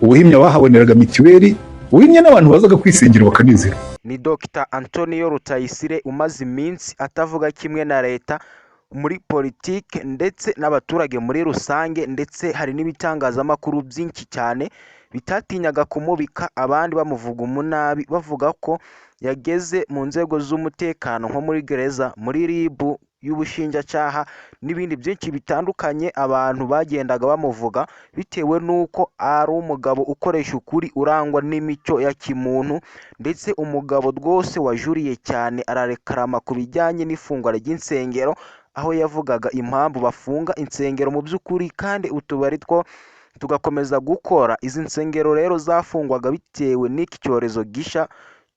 Ubuhimya bahaboneraga mituweli, ubuhimya n'abantu bazaga kwisengera bakanezerwa. Ni Dr Antonio Rutayisire umaze iminsi atavuga kimwe na leta muri politiki ndetse n'abaturage muri rusange, ndetse hari n'ibitangazamakuru byinshi cyane bitatinyaga kumubika, abandi bamuvuga umunabi, bavuga ko yageze mu nzego z'umutekano nko muri gereza, muri RIB y'ubushinjacyaha n'ibindi byinshi bitandukanye. Abantu bagendaga bamuvuga bitewe n'uko ari umugabo ukoresha ukuri, urangwa n'imico ya kimuntu, ndetse umugabo rwose wajuriye cyane ararekarama ku bijyanye n'ifungwa ry'insengero, aho yavugaga impamvu bafunga insengero mu by'ukuri kandi utubari two tugakomeza gukora. Izi nsengero rero zafungwaga bitewe n'iki cyorezo gishya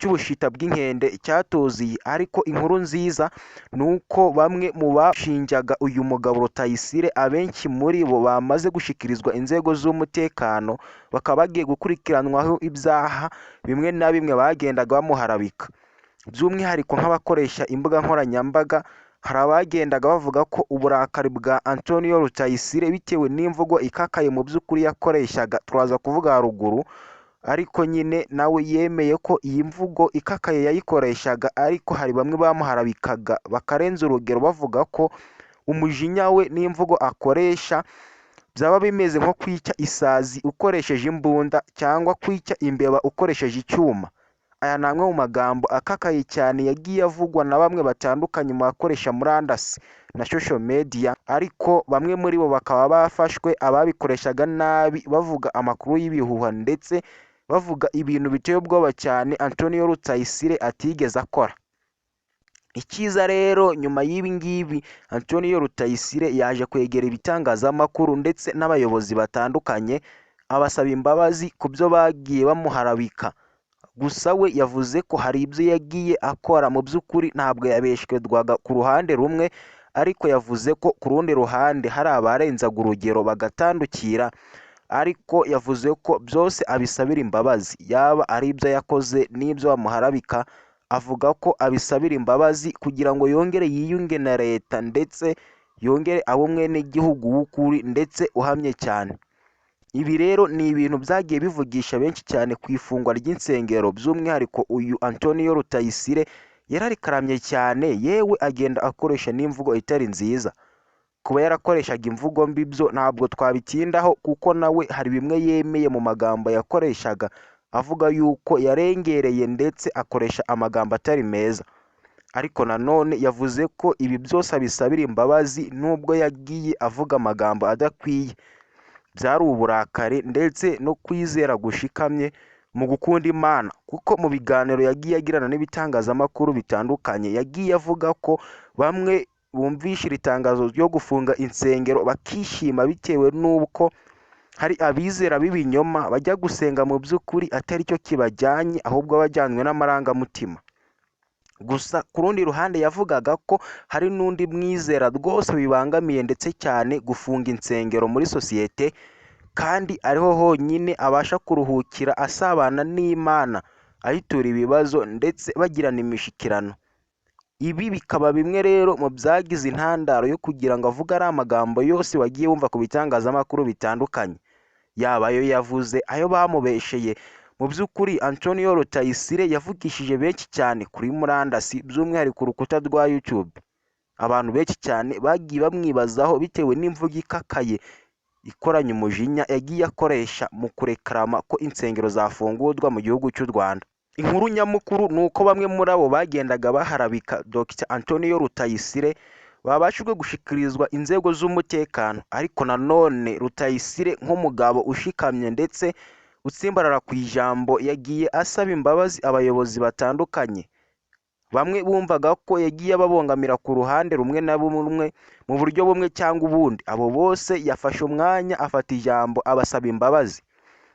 cy'ubushita bw'inkende cyatuziye. Ariko inkuru nziza ni uko bamwe mu bashinjaga uyu mugabo Rutayisire, abenshi muri bo bamaze gushyikirizwa inzego z'umutekano, bakaba bagiye gukurikiranwaho ibyaha bimwe na bimwe bagendaga bamuharabika, by'umwihariko nk'abakoresha imbuga nkoranyambaga. Hari abagendaga bavuga ko uburakari bwa Antonio Rutayisire bitewe n'imvugo ikakaye mu by'ukuri yakoreshaga, turaza kuvuga haruguru, ariko nyine nawe yemeye ko iyi mvugo ikakaye yayikoreshaga, ariko hari bamwe bamuharabikaga bakarenza urugero, bavuga ko umujinya we n'imvugo akoresha byaba bimeze nko kwica isazi ukoresheje imbunda cyangwa kwica imbeba ukoresheje icyuma. Aya ni amwe mu magambo akakaye cyane yagiye avugwa na bamwe batandukanye mu bakoresha murandasi na social media, ariko bamwe muri bo bakaba bafashwe, ababikoreshaga nabi bavuga amakuru y'ibihuha ndetse bavuga ibintu biteye ubwoba cyane Antonio Rutayisire atigeze akora. Icyiza rero, nyuma y'ibi ngibi Antonio Rutayisire yaje kwegera ibitangazamakuru ndetse n'abayobozi batandukanye, abasaba imbabazi ku byo bagiye bamuharabika. Gusa we yavuze ko hari ibyo yagiye akora mu by'ukuri ntabwo yabeshyerwaga ku ruhande rumwe, ariko yavuze ko ku rundi ruhande hari abarenzaga urugero bagatandukira, ariko yavuze ko byose abisabira imbabazi, yaba ari ibyo yakoze n'ibyo bamuharabika, avuga ko abisabira imbabazi kugira ngo yongere yiyunge na leta ndetse yongere abe umwenegihugu w'ukuri ndetse uhamye cyane. Ibi rero ni ibintu byagiye bivugisha benshi cyane ku ifungwa ry'insengero, by'umwihariko uyu Antonio Rutayisire yararikaramye cyane, yewe agenda akoresha n'imvugo itari nziza. Kuba yarakoreshaga imvugo mbi byo ntabwo twabitindaho, kuko nawe hari bimwe yemeye mu magambo yakoreshaga, avuga yuko yarengereye ndetse akoresha amagambo atari meza. Ariko nanone yavuze ko ibi byose abisabira imbabazi nubwo yagiye avuga amagambo adakwiye. Byari uburakari ndetse no kwizera gushikamye mu gukunda Imana, kuko mu biganiro yagiye agirana n'ibitangazamakuru bitandukanye yagiye avuga ko bamwe bumvishe iri tangazo ryo gufunga insengero bakishima bitewe n'uko hari abizera b'ibinyoma bajya gusenga mu by'ukuri atari cyo kibajyanye, ahubwo bajyanywe n'amarangamutima. Gusa ku rundi ruhande yavugaga ko hari n'undi mwizera rwose bibangamiye ndetse cyane gufunga insengero muri sosiyete, kandi ariho honyine abasha kuruhukira asabana n'Imana, ayitura ibibazo ndetse bagirana imishyikirano. Ibi bikaba bimwe rero mu byagize intandaro yo kugira ngo avuge ari amagambo yose wagiye wumva ku bitangazamakuru bitandukanye, yaba ayo yavuze, ayo bamubesheye. Mu by'ukuri Antonio Rutayisire yavugishije benshi cyane kuri murandasi, by'umwihariko urukuta rwa YouTube. Abantu benshi cyane bagiye bamwibazaho bitewe n'imvugo ikakaye ikoranye umujinya yagiye akoresha mu kurekarama ko insengero zafungurwa mu gihugu cy'u Rwanda. Inkuru nyamukuru ni uko bamwe muri abo bagendaga baharabika Dr Antonio Rutayisire babashijwe gushikirizwa inzego z'umutekano, ariko nanone Rutayisire nk'umugabo ushikamye ndetse utsimbarara ku ijambo yagiye asaba imbabazi abayobozi batandukanye. Bamwe bumvaga ko yagiye ababongamira ku ruhande rumwe na rumwe mu buryo bumwe cyangwa ubundi, abo bose yafashe umwanya afata ijambo abasaba imbabazi.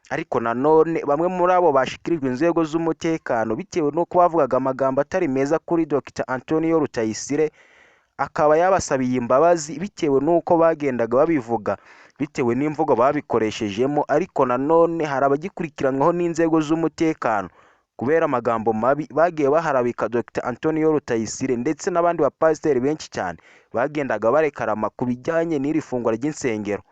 Ariko nanone bamwe muri abo bashikirijwe inzego z'umutekano bitewe n'uko bavugaga amagambo atari meza kuri Dr Antonio Rutayisire, akaba yabasabiye imbabazi bitewe n'uko bagendaga babivuga, bitewe n'imvugo babikoreshejemo. Ariko nanone hari abagikurikiranwaho n'inzego z'umutekano kubera amagambo mabi bagiye baharabika Dr Antonio Rutayisire ndetse n'abandi bapasiteri benshi cyane bagendaga barekarama ku bijyanye n'iri fungwa ry'insengero.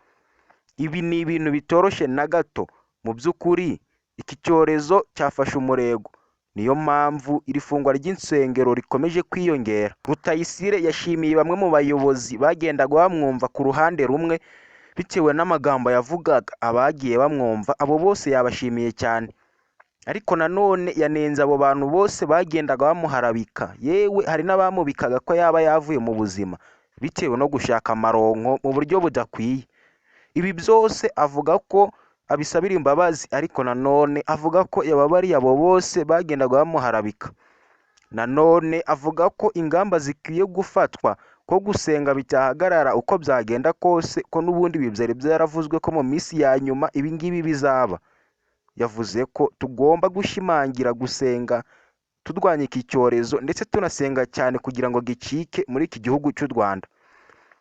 Ibi ni ibintu bitoroshye na gato. Mu by'ukuri iki cyorezo cyafashe umurego, niyo mpamvu iri fungwa ry'insengero rikomeje kwiyongera. Rutayisire yashimiye bamwe mu bayobozi bagendaga bamwumva ku ruhande rumwe bitewe n'amagambo yavugaga, abagiye bamwumva abo bose yabashimiye cyane. Ariko nanone yanenze abo bantu bose bagendaga bamuharabika, yewe hari n'abamubikaga ko yaba yavuye mu buzima bitewe no gushaka amaronko mu buryo budakwiye. Ibi byose avuga ko abisabira imbabazi, ariko nanone avuga ko yababariye abo bose bagendaga bamuharabika. Nanone avuga ko ingamba zikwiye gufatwa ko gusenga bitahagarara uko byagenda kose, ko n'ubundi ibi byari byaravuzwe ko mu minsi ya nyuma ibi ngibi bizaba. Yavuze ko tugomba gushimangira gusenga turwanya iki cyorezo ndetse tunasenga cyane kugira ngo gicike muri iki gihugu cy'u Rwanda.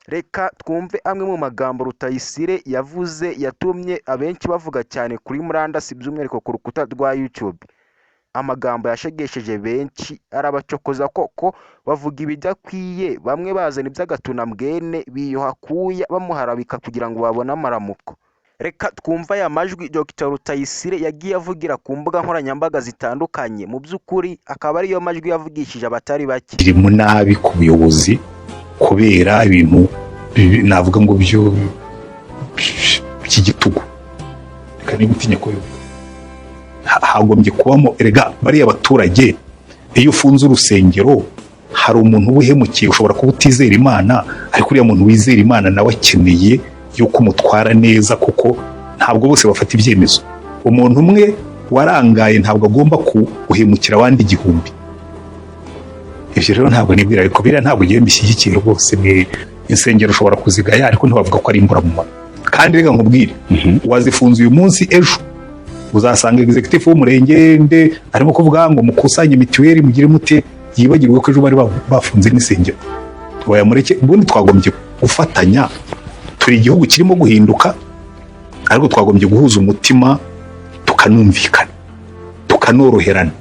Reka twumve amwe mu magambo Rutayisire yavuze yatumye abenshi bavuga cyane kuri murandasi, by'umwihariko ku rukuta rwa YouTube. Amagambo yashegesheje benshi arabacokoza koko, bavuga ibidakwiye, bamwe bazana iby'agatunambwene biyoha kuya bamuharabika kugira ngo babone amaramuko. Reka twumve aya majwi Dr Rutayisire yagiye avugira ku mbuga nkoranyambaga zitandukanye, mu by'ukuri akaba ariyo majwi yavugishije abatari bake. Biri mu nabi ku buyobozi kubera ibintu navuga ngo byo by'igitugu, reka niba utinya kubivuga. Hagombye kubamo, erega bariya baturage, iyo ufunze urusengero hari umuntu uba uhemukiye. Ushobora kuba utizera Imana, ariko uriya muntu wizera Imana nawe akeneye yuko umutwara neza, kuko ntabwo bose bafata ibyemezo. Umuntu umwe warangaye ntabwo agomba guhemukira abandi igihumbi. Ibyo rero ntabwo nibwira, ariko biriya ntabwo ugiye mbishyigikiye rwose. Ni insengero ushobora kuzigaya, ariko ntibavuga ko ari imburamumaro. Kandi reka nkubwire, wazifunze uyu munsi, ejo uzasanga executive w'umurenge nde arimo kuvuga ngo mukusanye mituweli, mugire mute, yibagirwe ko ejo bari bafunze n'insengero. Oya, mureke. Ubundi twagombye gufatanya, turi igihugu kirimo guhinduka, ariko twagombye guhuza umutima, tukanumvikana, tukanoroherana,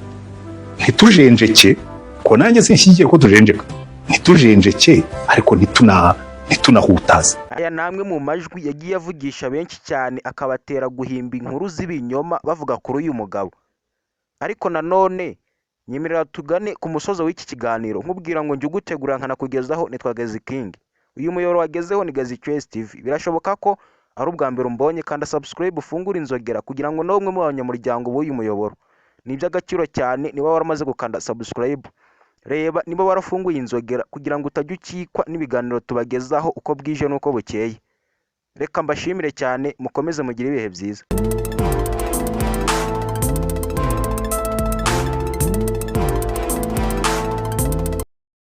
ntitujenjeke. Ko nanjye sinshyigikiye ko tujenjeka, ntitujenjeke, ariko ntitunahutaze. Aya ni amwe mu majwi yagiye avugisha benshi cyane, akabatera guhimba inkuru z'ibinyoma bavuga kuri uyu mugabo. Ariko nanone nyemerera tugane ku musozo w'iki kiganiro, nkubwira ngo njye ugutegura nkanakugezaho nitwa Gazi King. Uyu muyoboro wagezeho ni Gazi Choice TV. Birashoboka ko ari ubwa mbere umbonye, kanda subscribe, ufungure inzogera kugira ngo nawe umwe mu banyamuryango b'uyu muyoboro. Ni iby'agaciro cyane niba waramaze gukanda subscribe. Reba niba warafunguye inzogera kugira ngo utajya ukikwa n'ibiganiro tubagezaho uko bwije n'uko bukeye. Reka mbashimire cyane, mukomeze mugire ibihe byiza.